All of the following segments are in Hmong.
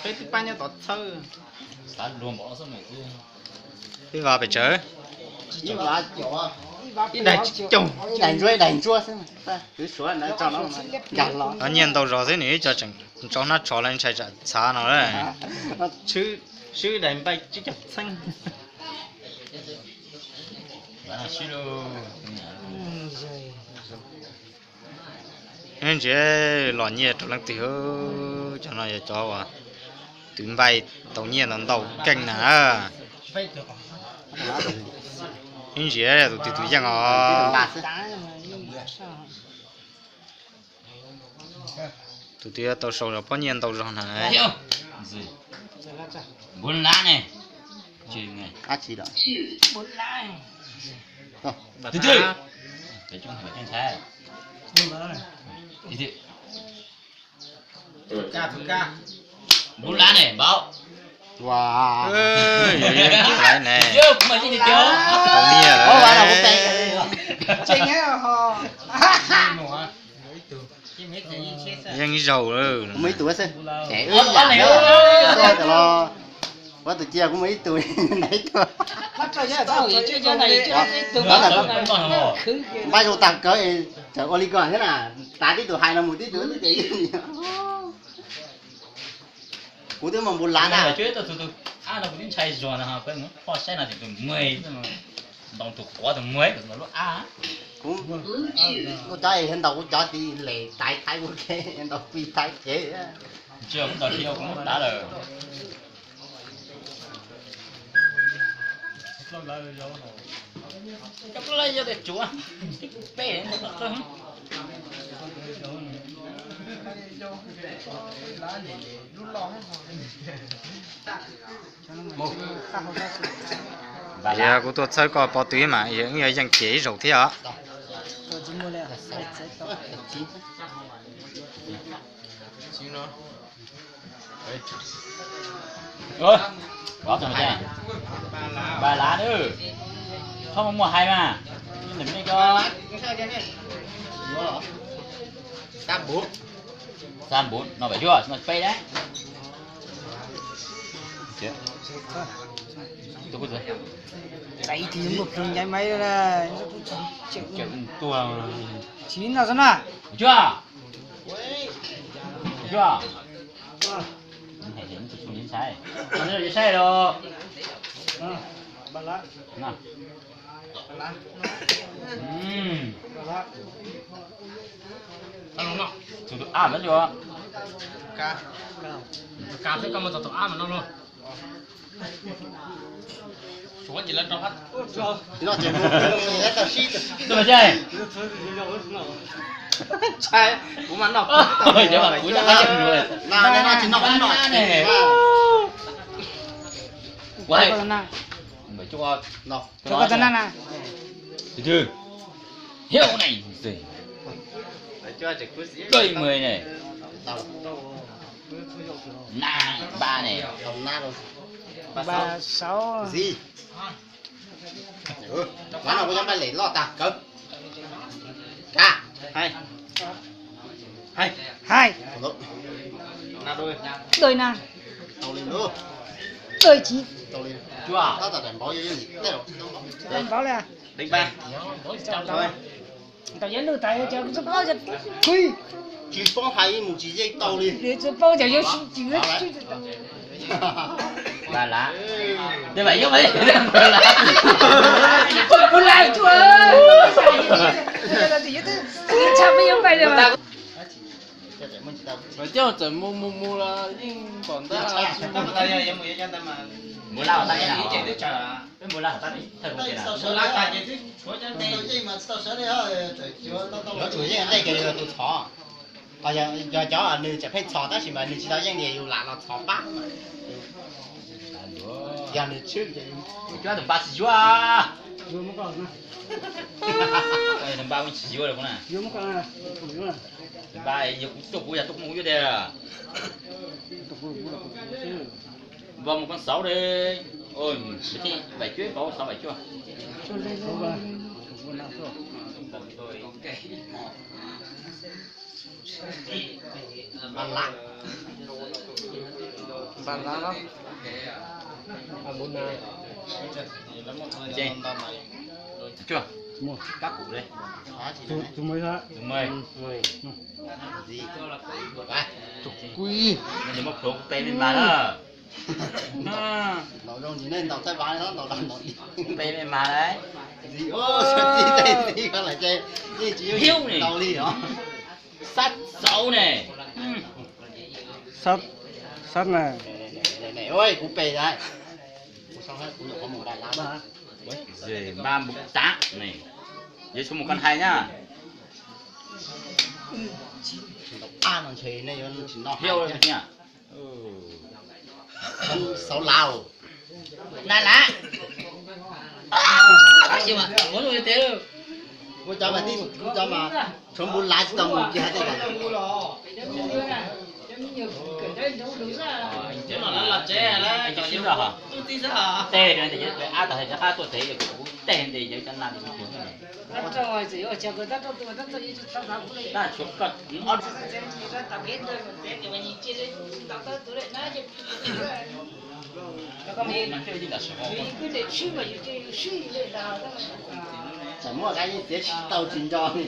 Peb twb pab nyob tod txhawb. Twb vas pes tsawg? Ib daig tsib caug. Ib daig ntsuab ib daig ntsuab xwb. Kwv Suav ntawd tso no nkag los. Nyiaj ntau zog xwb nws ib co tseem tsau hnab tsho lawv ntshai tsam txhav no lawm. Swb daig npaij tsib caug txheeb. Ntsia los nyiaj rau leej twg, cov no yog cov uas twv npaij tau nyiaj ntau ntau keej na. Ib ntsia tus twg tus yeej os. Tus twg tau sau zog pob nyiaj ntau zog na. Npus lab ne. Ab tsi lawm. Tus twg? Npus lab ne npaum. Ua, yog yeej tus laiv ne. Yog kuv mas yeej tiag tiag. Tau nyiaj lawm. Yeej zaug lawm. Ua tus cia kuv muaj ib tug ntawd tuaj. Npaj zoo tag kawg, tseem ua li ko thiab na, tav tib tug hais no mus tib tug tib tug. Kuv twb mus npus lav na. Kuv twb ntshai zuag no, peb mus phoj saib no ces tus muag, ntoo tus quav tus muag, lub ab. Kuv, kuv cov ntaus kuv cov tiv les taiv thaib kuv kev, ntaus pis thaib kev. Ntsia kuv ntaus li kuv muab tav lawm. Cov plaub lab yog tias tsuav, ib peb. Yog kuv tuaj txhawb koj pob tw mas yog yeej ces ib zaug thiab os. Ba lav, txhob muaj muaj hais mas. Xab npuv no pais cuaj no peb dab. Tsis no xwb na. Cuaj. Cuaj. Saib los. Tus ab mas yuav. Tus kav xwb koj mus txog tus ab mas no lauj. Suav ces lawv rov qab. Tus mas tsis. Ntshai, kuv mas noj kuv. Kuv noj qab yeej mus. Noj tsis noj kuv noj ne. Ua, tus twg? Hiauv neeg, koj ib muag ne. Nab, npab ne. Npab saub. Mas no kuv cov npab lem loj tag kawg. Hais. Hais. Đôi na. Đôi chín. Cuaj. Npauv li. Npauv li. Tau yog lwj tas cov tsis paub. Tsis paub hais mus tsis yeej tau li. Tsis paub cov yuav sib cim. Npaj lav. Npaj lav. Kuv lav tsuas. Tshaj peb yuav npaj li. Coj txawm mus mus mus los yeej pom ntag. Mus laj tas, peb mus laj tas. Yuav tsum yeej ntej ces yog tus txhov. Yog cov nws tseem pheej txhos tab sis mas nws tsis tau yeej li yus lam los txhos pab. Yog nws tshwj ces. Cuab tus npaj tsis yuav. Npaj tsis yuav li na. Npaj yog kuv tuaj kuv yog tuaj kuv mus yuav tiag. Npaj mus koj xauv li. Vais cuab pauv xauv vais cuab. Npam lav no. Npam lav no. Tus, tus mười hả? Tus mười. Tus kuj. Muab pluav kuv pe me npas na. Ntaus zoo tsis nej ntaus thaij vab ntaus las ntaus ib pe me npas lauj. Txiv, txiv ko lawm ces yeej tsis yooj yim tau li os. Sab xauv ne. Sab na. Kuv pe na. Kuv nyuam qhuav mus dai lab na. Npam npum tsav ne. Yog tsis mus koj hais na. Ntaus paj no ntshe nej yuav tsis noj hais thiab. Xauv lav. Lav lav. Ua cov mas tij, ua cov mas tshuav npum lav tsis tau mus kiag tej. Tej ab tag hais rov qab tuaj tsev, kuv tej ntawd yawg cov nas. Txawm muaj kab yeej txiav tsis tau tsis nco li.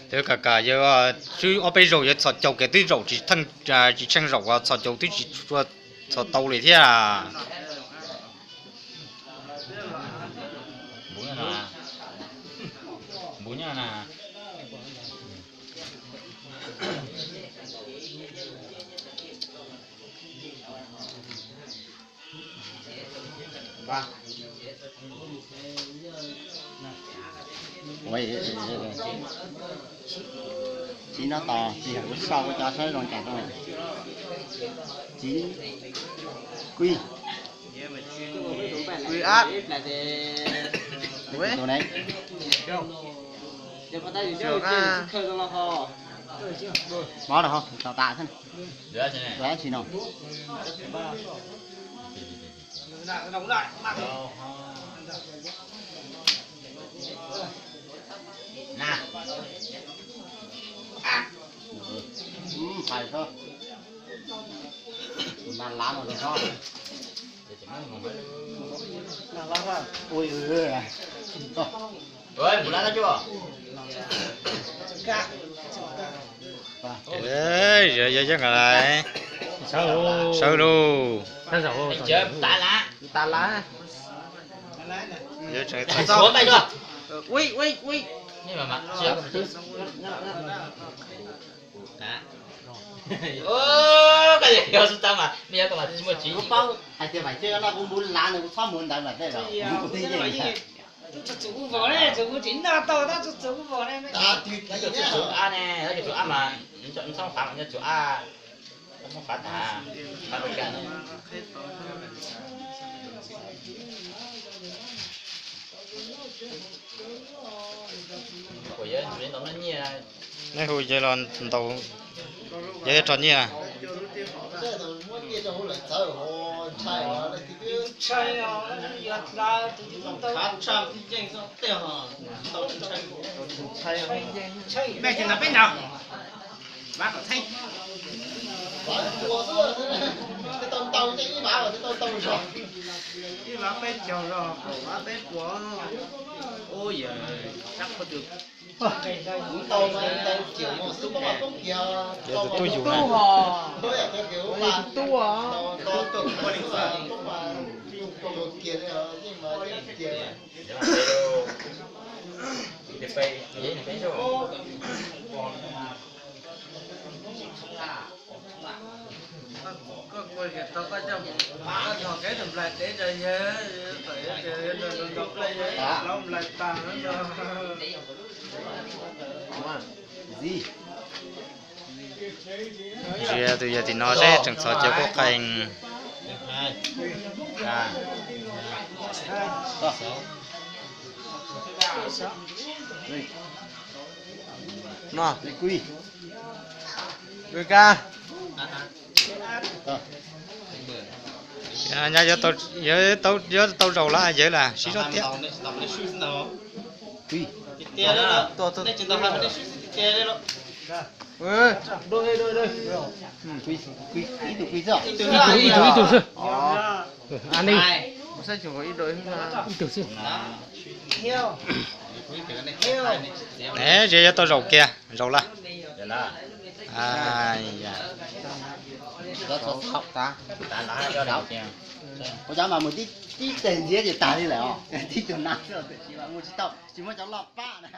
Twb kam kam yawg swb ob peb zaug yawg txhos caug kiag twb zaum tsis tsheej zaum, txhos caug twb tsis txhos tau li thiab. Npuv nyob na. Txiv no tos txiv yog kuv sau ua cov saib zoo cas rau. Txiv Kuj. Kuj ab. Tus ne. Mob rau ho, tos tas xwb. Tus dab tsi no? Hais xwb. Nas lav no los xwb. Ui, yog yog nqa lais. Sawv lauj. Tas lab. Ui, ui, ui. Koj yog xub txab mas, nej yog koj mas tsis muaj tsis. Kuv paub hais tias Vam Tswb no kuv npuv lav nws kuv txhob mus ntawd mas tej zaum kuv twb yeej. Txug txug kuv vos ne, txug kuv tsis noj tau tab txug txug kuv vos ne. Txug txug ab ne, txug txug ab mas, txhob fav mas nyob txug ab, txhob fav tas, fav pes kag na. Kuv yog ntxuav ntaus noj nyiaj. Nej hu ces los ntaus, yog thiaj rho nyiaj. Mej ces ntaus peb ntaus. Ib vab peb caug los kaum vab peb puas. Ub, yawg sab qhov twg. Yog tus tub yug na. Tus tub os. Koj kuj tau koj coj mus thov kev tus nplaig dev rau yawg, thaum yawg tias yawg nrog nrog nplej yawg lov nplaig tag no. Ntsia tus yawg tim no seb tseem txhos caug kuj qees. No, Kuj Kab. Nyab yuav tau, yuav tau zaum lawm, yawg lam sib zog thiab. Ib tug ib tug xwb. Ib tug xwb. Tsis yuav tau zaum kiag, zaum lawm. Ua cas mas mus tib teg ntxiab ces tag li lawm os. Tib tug na, tsis muaj cov loj pab na.